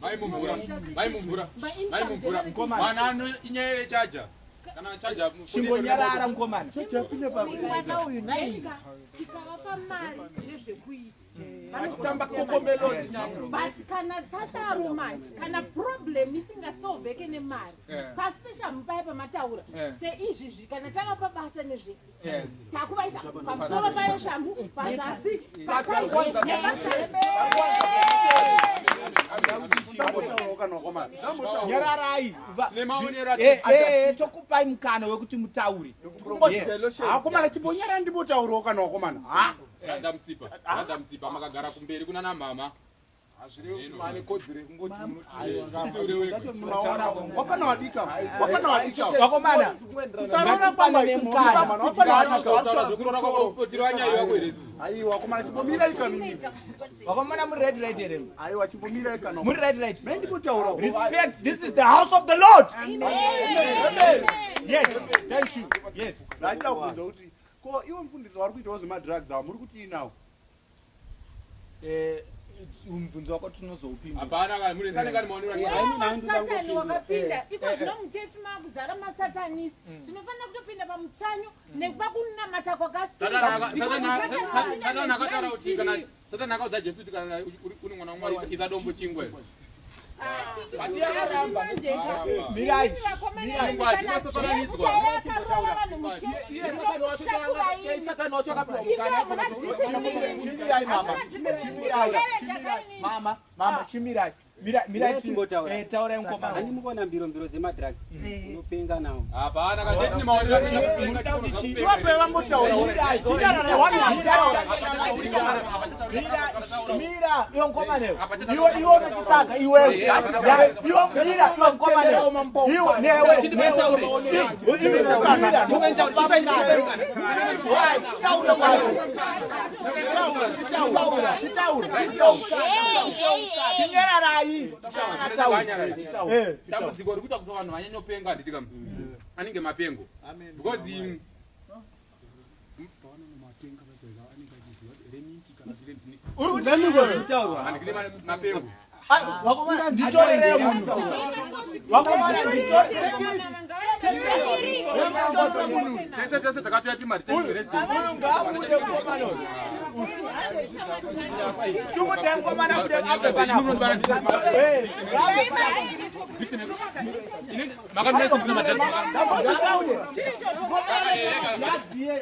Mai mumvura, mai mumvura, mai mumvura. Mwana ano inyaya yechaja. Kana chaja chimbonyarara mukomana. Mwana uyu naika tikavapa mari nezvekuita Vachitamba kokomeloni. But kana tadaro manje, kana problem isingasolveke nemari, pasi peshamhu paya pamataura seizvizvi, kana tavapa basa nezvese, takuvaisa pamusoro payo shamhu, pazasi, paside nepaside. Ndambotaurawo kana wakomana. Nyararai. Tine maonero ati- Tokupai mukana wekuti mutaure. Yes. Akomana, chimbonyara, ndimbotaurawo kana wakomana. Ha. Brother Mutsipa, Brother Mutsipa, makagara kumberi kuna namama. Hazvirevi kuti mane kodzero yekungoti Wapana wadika. Wapana wadika. Vakomana, Kusarora ngatipane kwamba nemukana. Wapana wadika. Taura zvekurora kwako, tiri vanyai vako here isusu? Aiwa komana, chimbomira ikani. Vakomana, muri right right here? Aiwa, chimbomira ikani. Muri right right? Mendimbotaurawo. Respect, this is the house of the Lord. Yes, thank you. Yes. Ndaida kubvunza kuti ko iwe mufundisi wari kuitawo zvemadrugs ava, muri kutii nawo? Mubvunzo wako tinozoupindura. Hapana kana muri sane kana maonero ati. Masatani wakapinda iko zvino muchechi makuzara masatanist. Tinofanira kutopinda pamutsanyo nepakunamata kwakasimba. Satani akataura kuti kana Satani akaudza Jesu kuti kana uri mwana waMwari, isa dombo chingwe. Mirai. Chingwa chinofananidzwa. Iye Satani wacho akapiwa mukana. Chimirai mama. Chimirai. Chimirai. Mama, mama, chimirai. Mirai, mirai. Timbotaura. Taurai mukomana. Handi mukuona mbiro mbiro dzemadrugs, unopenga nawo. Hapana kana tine maonero ati kupenga chikono. Chivape vambotaura. Mira, mira, iwe mukomana iwe. Iwe iwe unochisaka iwewe. Iwe mira, iwe mukomana iwe. Iwe newe newe. Iwe mira. Wai, taura kwayo. Taura, taura. Chinyararai. Taura. Dambudziko riri kuita kuti vanhu vanyanyopenga, handiti kam anenge mapengo because handikune mapengo. Vakomana, nditorerei munhu. Vakomana, nditorerei. Tese tese takatoya timari. Uyu ngaabude mukomana uyu. Sumudzai mukomana kuti abve panapa. Ngaabve panapa. Makandinaa madhasi. Ngaabude. Mukomana, ngaziye.